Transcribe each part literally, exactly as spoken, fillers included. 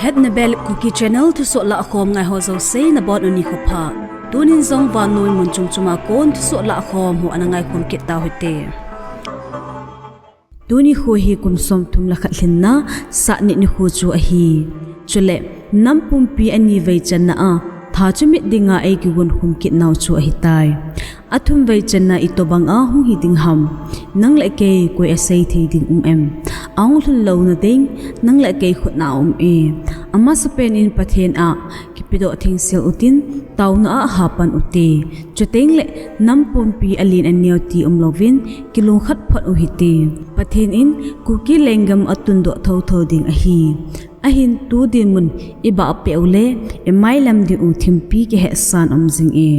At Nebel Kuki Channel thusoh lahkhom ngai ho jouse nabonun nikho pha. Tunin jong vannoi mun chom choma kon thusoh lahkhom ho ana ngaikhom kit tau hite. Tuni nikho hi kum somthum le khat lhinna Sahnit nikho chu ahi. Chule, nam pumpi anivei channa a, tha chomit dinga eikigon khum kit nau chu ahitai. Athumvei channa itobang a hung hi ding ham? Nang le kei koi asei thei ding um em? Ahung lhun louna ding, nang le kei khutna a um e. Amasapen in Pathen a kipedoh thengsel utin, taona a hapan ute. Chuteng le nam pumpi alen aneo ti umlouvin, kilungkhat phot uhite. Pathen in Kuki lenggam atundoh thotho ding ahi. Ahin tu dinmun ibahpeh ule, imailam ding u thimpi kihehsan um jing e.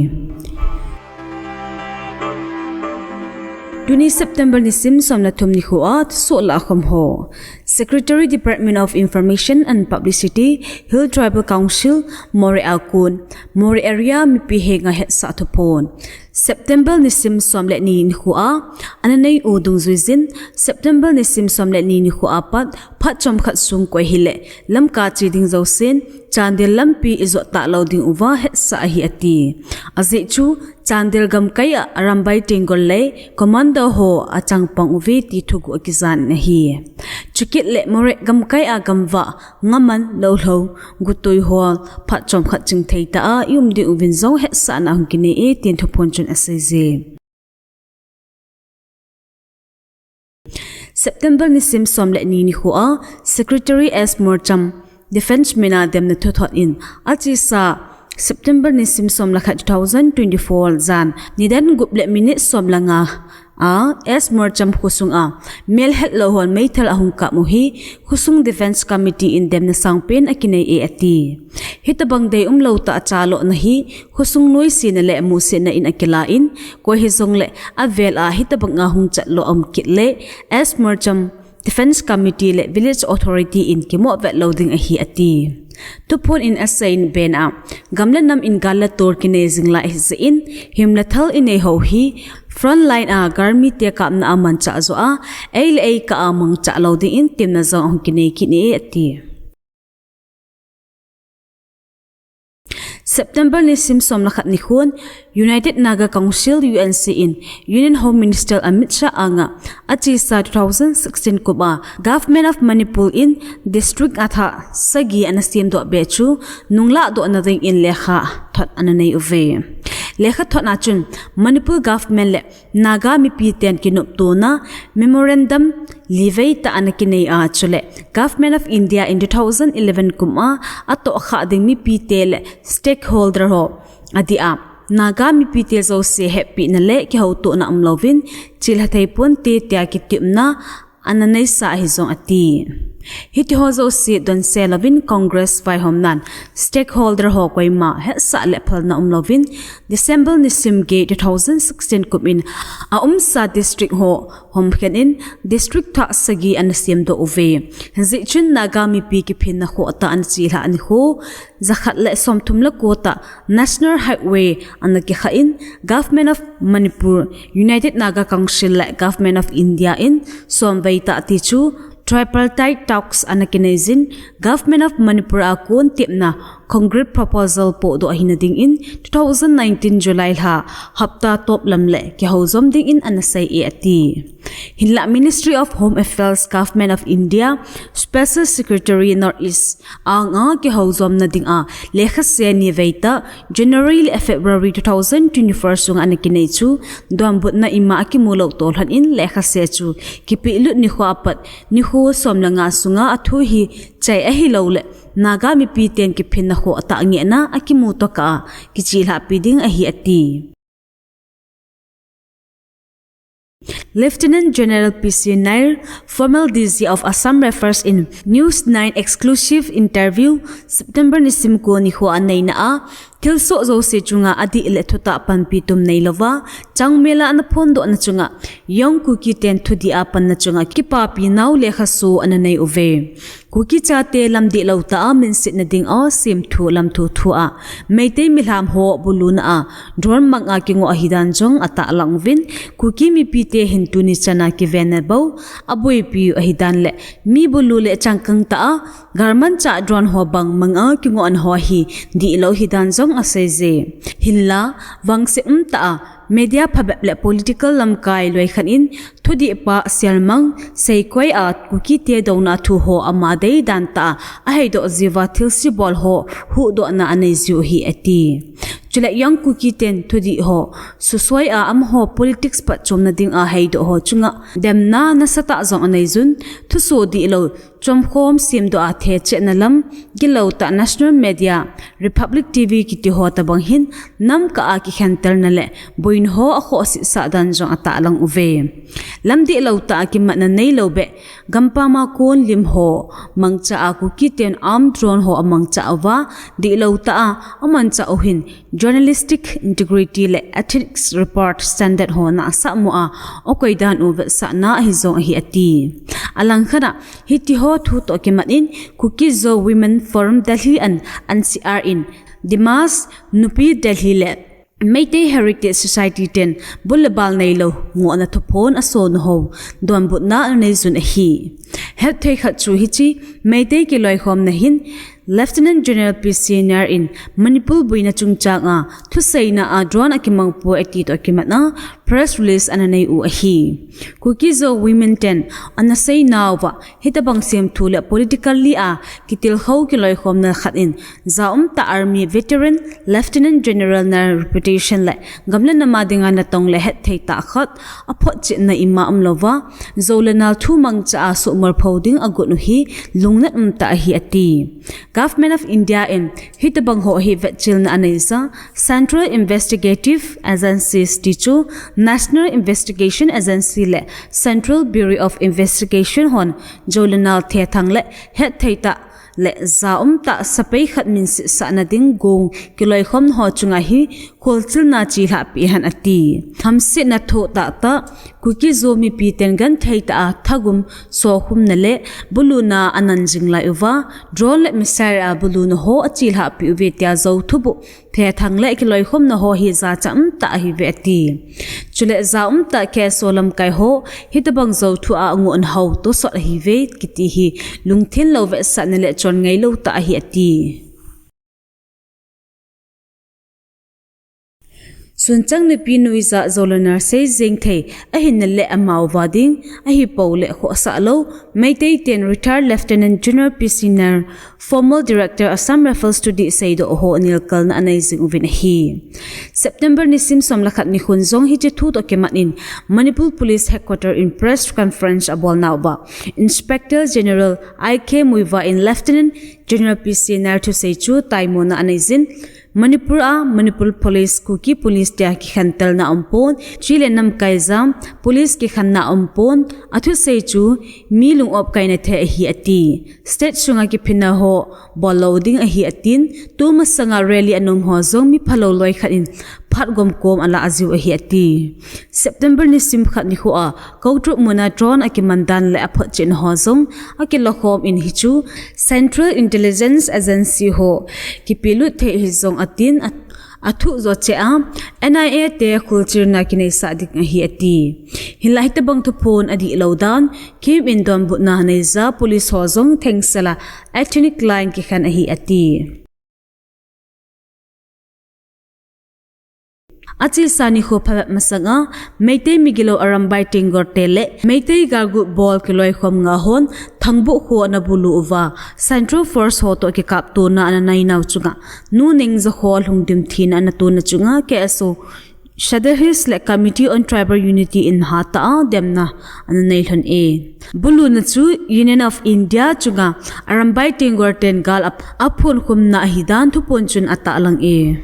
Tuni September nisim som le thum nikho a thusoh lahkhom ho. Secretary, Department of Information and Publicity, Hill Tribal Council, Moreh a kon, Moreh area mipi henga hetsah thuphon. September nisim som le ni nikho a, ana nei u dungjui jin, September nisim som le ni nikho a pat, phat chomkhat sung koi hile, Lamka che ding jousen, Chandel lampi ijot talou ding uva hetsah ahi ati. Ajeh chu, Chandel gamkai a Arambai Tenggol le Commando ho achangpang uve ti thuguh akijan ahi. Chukit le Moreh gamkai a gamvah, Ngaman, Louhlou, Gutoi hol, phat chomkhat chingthei tah a i um ding uvin jong hetsahna hung kinei e tin thuphon chun aseije. September nisim som le ni nikho a, Secretary S Morcham, Defence mina demna thuthot in, achesa September nisim som le khat two thousand twenty-four jan, nidan gup le minute som le nga a, S Morcham khosung a, mel hetlou hon meithal ahung kap u hi, khosung Defence Committee in demna sangpen akinei e ati. Hitobang dei umlou tah a chalona hi, khosung noisena le musetna in akilan, koi hijongle avel a hitobang a hung chatlo aum kit le, S Morcham, Defence Committee le Village Authority in kimoh vet lou ding ahi ati. Thuphon in aseiben a, gam le nam in gal le tol kinei jing lai ahijeh in, him le thal inei ho hi, frontline a galmi te kapna a manchah joh a, ei le ei kah a mangcha lou dingin temna jong ahung kinei kit e ati. September nisim som le khat nikhon, United Naga Council, U N C in Union Home Minister Amit Shah anga, achesa two thousand sixteen kum a, Government of Manipur in district a thah sagi ana semdoh be chu, nunglah dohna dingin lekhathot ana nei uve. Lekhathot a chun, Manipur Government le Naga mipi ten kinoptona memorandum livei tah ana kinei a, chule Government of India in two thousand eleven kum a atohkhah ding mipi te le stakeholder ho adeh a, Naga mipi te jouse hepina le kihoutona umlouvin, chilha thei ponte tia kitepna ana neisa ahi jong ati. Hitiho jouse donse louvin Congress vaihomnan stakeholder ho koima hetsah le phalna umlouvin December nisim get two thousand sixteen kum in aumsa district ho homkhen in district thah sagi ana semdoh uve. Hijeh chun Naga mipi kiphinna khohtah ana chelhah nikho, jakhat le somthum le ko tah National Highway ana kikhah in, Government of Manipur, United Naga Council le Government of India in somvei tah ti chu tripartite talks ana kinei jin, Government of Manipur a kon tepna concrete proposal pohdoh ahina dingin two thousand nineteen July lha hapta toplam le kihoujom dingin ana sei e ati. Hinlah Ministry of Home Affairs, Government of India, Special Secretary North East anga kihoujomna dinga lekhase nivei tah January le February two thousand twenty-four sunga ana kinei chu, donbutna ima akimu lou toh lhon in lekhase chu kipehlut nikho apat nikho som le nga sunga athu hi chai ahilou le Naga mipi ten kiphinna khohtah ngehna akimu tokah a kichelhahpi ding ahi ati. Lieutenant General P C Nair, former D G of Assam Rifles in News nine exclusive interview, September nisim ko nikho a neina a, thilsoh jouse chunga adih le thutah panpi tum neilouva, changmela ana phondohna chunga, Young Kuki ten thudih a panna chunga kipapi nau lekhaso ana nei uve. Kuki chate lam dihlou tah a minsetna dinga semthu lamthu thua Meitei milham ho buluna a drone manga kingoh ahidan jong atahlang uvin, Kuki mipite hin tuni chana kivenna bou aboipiu ahidan le mi bulu le changkang tah a galmanchah drone ho bang manga kingohna ho hi dihlou hidan jong aseije. Hinla, vangset umtah a media phabep le political lamkai loikhat in thudihpa selmang seikoi a Kukite douna thu ho ama deidan tah a aheidoh jiuva thilse bol ho huhdohna aneijiu ahi ati. Chule Young Kuki ten thudih ho susoi a amaho politics phatchomna dinga heidoh ho chunga demna nasatah jong aneijun, thuso dihlou chomkhom semdoh a thechetna lam gilou tah national media, Republic TV kiti ho tobang hin namkah a kikhentelna le boina ho akhohsetsah dan jong atahlang uve. Lam dihlou tah a kimatna neilou beh gampam a kon lim ho mangcha a Kukiten armed drone ho amangcha uva dihlou tah a amanchah u hin journalistic integrity le ethics report standard ho nahsah mo a akoidan u vetsahna ahi jong ahi ati. Alangkhat a hitiho thu toh kimat in Kuki-Zo Women Forum Delhi and NCR in Dimas Nupi Delhi le Meitei Heritage Society ten bul le bal neilou ngohna thuphon asona ho donbutna aneijun ahi. Hetthei khat chu hiche Meitei kiloikhomna hin Lieutenant General P C Nair in Manipur boina chungchang a thuseina a drone akimangpoi ati toh kimat a press release ananei u ahi. Kuki-Zo Women ten anaseinauva hitobang semthu le politically a kitilkhou kiloikhomna khat in jaumtah army veteran Lieutenant General Nair reputation le gam le nam a dinga natong le hetthei tah khat aphotchetna ima umlouva Zo le nal thu mangcha a suhmolpho ding agot u hi lungnat umtah ahi ati. Government of India in hitobang ho hi vetchelna aneija Central Investigative Agencies tichu National Investigation Agency le Central Bureau of Investigation hon Zo le nal thethang le hetthei tah le jaumtah sepai khat minsetsahna ding gong kiloikhomna ho chunga hi kholchilna chelhahpeh hen ati. Hamsetna thoh tahtah Kuki-Zo mipiten gentheitah a thagum sokhumna le buluna ananjing lai uva drone le missile a buluna ho achelhahpeh uve tia Zo thubuh thethang le kiloikhomna ho hi jachat umtah ahiuve ati. Chule jaumtah K S O lamkai ho hitobang Zo thu a angohna ho tosot ahiuve kiti hi lungthenlou vetsahna le chonngailou tah ahi ati. Sunchang nupi nuijat Zo le nal seijeng thei ahinna le amauva ding ahipou le khohsahlou Meitei ten Retired Lieutenant General P C Nair, Former Director Assam Rifles thudih seidoh ho nilkalna aneijing uvin ahi. September nisim som le khat nikhun jong hiche thu toh kimat in Manipur Police Headquarter in press conference abolnauva Inspector General I K Muivah in Lieutenant General P C Nair thusei chu taimona aneijin, Manipur a Manipur Police, Kuki Police tia kikhentelna aumpon, chule namkai jam Police kikhenna aumpon, athusei chu mi lungopkaina thei ahi ati. State sunga kiphinna ho bollou ding ahi atin, tumasanga rally anom ho jong miphalou loikhat in phatgomkom alah jiu ahi ati. September nisim khat nikho a Koutrup muna drone akimandan le aphotchetna ho jong akilokhom in hichu Central Intelligence Agency ho kipelut thei ahi jong atin, athuh jocheh a N I A te kholchilna kineisah ding ahi ati. Hinla hitobang thuphon adihlou dan, khemin donbutna neija police ho jong thengsel a ethnic line kikhen ahi ati. Achesa nikho phabep masanga Meitei migilou Arambai Tenggol te le Meitei galgut bol kiloikhomna hon Thangbuh kho anabulu uva Central Force ho toh kikaptona ananeinau chunga Nu Nengjakho lhungdim thina anatona chunga K S O Sadar Hills le Committee on Tribal Unity in hatah a demna ananei lhon e. Buluna chu Union of India chunga Arambai Tenggol ten gal aphonkhumna ahidan thuphon chun atahlang e.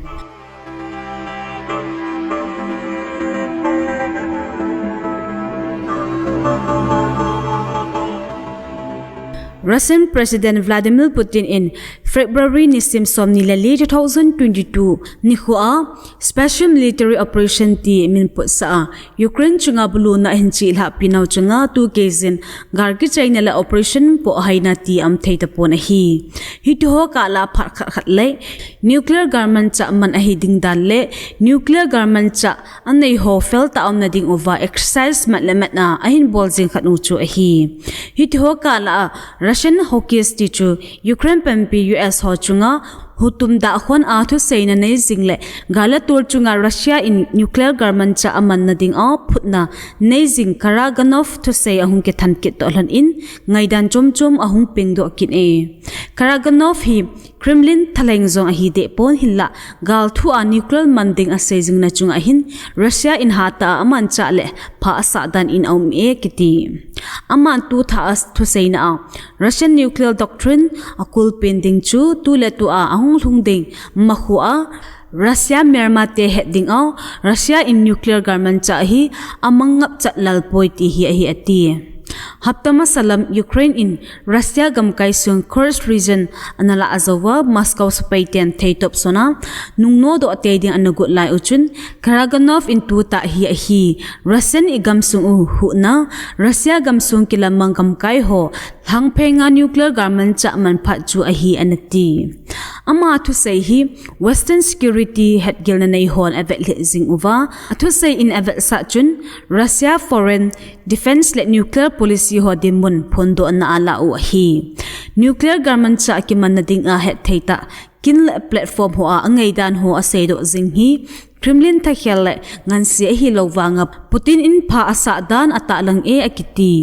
Russian President Vladimir Putin in February nisim somni le li two thousand twenty-two nikhoa Special Military Operation ti min putsah a Ukraine chunga buluna ahin chihlah pinau chunga tu keijin gal kichaina le operation poh haina ti aum thei tapon ahi. Hitiho kah lah a phat khat khat le nuclear galmanchah man ahi ding dan le nuclear galmanchah anei ho fel tah a umna ding uva exercise mat le mat a ahin bol jing khat u chu ahi. Hitiho kah lah a Russian Hawkish ti chu Ukraine pampi U S ho chunga hutum dah khon a thuseina nei jing le gal le tol chunga Russia in nuclear galmanchah amanna ding a phutna nei jing Karaganov thusei ahung kithan kit toh lhon in ngaidan chom chom ahung peng doh kit e. Karaganov hi Kremlin thalheng jong ahi deh pon hinlah gal thu a nuclear man ding asei jingna chunga hin Russia in hatah a amanchah le pha asah dan in aum e kiti. Aman tu thah a thuseina a Russian nuclear doctrine akulpen ding chu tu le tu a ahung lhung ding makhoa Russia melmate het ding a Russia in nuclear galmanchah hi amang ngapchat lal poi ti hi ahi ati. Hapta masa lam Ukraine in Russia gamkai sung Kursk region ana lah a jouva Moscow sepai ten theitop sona nungno doh tei ding ana got lai u chun Karaganov in tu tah hi ahi. Russian i gamsung u huhna Russia gamsung kilamang gamkai ho lhangphei nga nuclear galmanchah man phat chu ahi ana ti. Ama thusei hi Western security hetgilna nei hon avet lheh jing uva athusei in avetsah chun Russia foreign defense le nuclear policy ho dinmun phondohna a lah u ahi. Nuclear galmanchah kimanna ding a hetthei tah kin le platform ho a angaidan ho aseidoh jing hi Kremlin thakhel le ngansi ahilou vanga Putin in pha asah dan atahlang e akiti.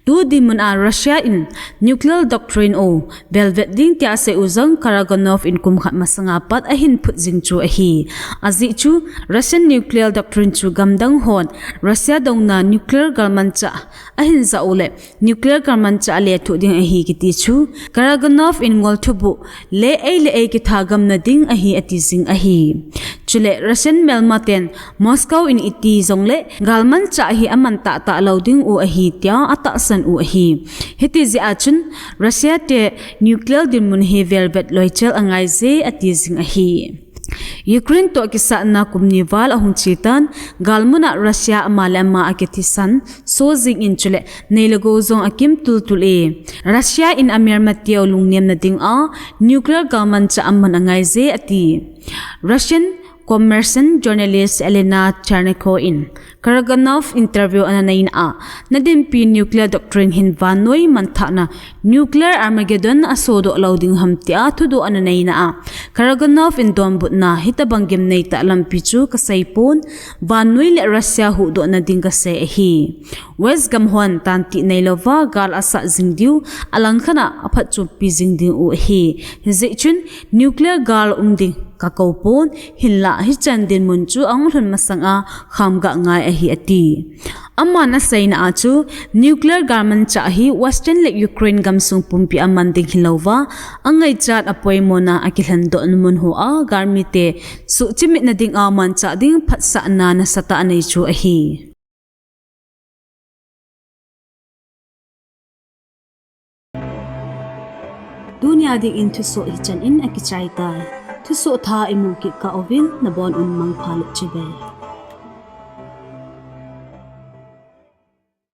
Tu dinmun a Russia in nuclear doctrine o velvet ding tia asei u jong Karaganov in kum khat masanga pat ahin phut jing chu ahi. Ajeh chu Russian nuclear doctrine chu gamdang hon Russia dongna nuclear galmanchah ahin jah u le nuclear galmanchah alethuh ding ahi kiti chu Karaganov in ngol thubuh le ei le ei kithagamna ding ahi ati jing ahi. Chule Russian melmaten Moscow in iti jongle galmanchah hi aman tahtah lou ding u ahi tia atahsan u ahi. Hiti jeh a chun Russia te nuclear dinmun hi velvet loichel angaije ati jing ahi. Ukraine toh kisahna kum ni val ahung chetan, galmun a Russia ama le ama akithisan so jing in chule nei le gou jong akim tultul e. Russia in amelmateu lungnemna ding a nuclear galmanchah aman angaije ati. Russian commercial journalist Elena Chernenko in Karaganov interview ana neina a, nadinpi nuclear doctrine hin vannoi manthahna nuclear Armageddon asodoh lou ding ham tia thudoh ana neina a, Karaganov in donbutna hitobang gimnei tah lampi chu kasei pon, vannoi le Russia huhdohna ding kasei ahi. West gam hon tantih neilouva gal asah jing diu, alangkhat a aphatchompi jing ding u ahi. Hijeh chun nuclear gal um ding kakou pon, hinlah hichan dinmun chu ahung lhun masanga khamgah ngai ahi ati. Aman aseina a chu nuclear galmanchah hi Western le Ukraine gamsung pumpi a man ding hilouva, angaichat apoimona akilhendohna mun hoa galmite suhchimitna dinga manchah ding phatsahna nasatah anei chu ahi. Tunia dingin thusoh hichan in akichai tai. Thusoh thah imu kit kah uvin nabon un mangpha le chibai.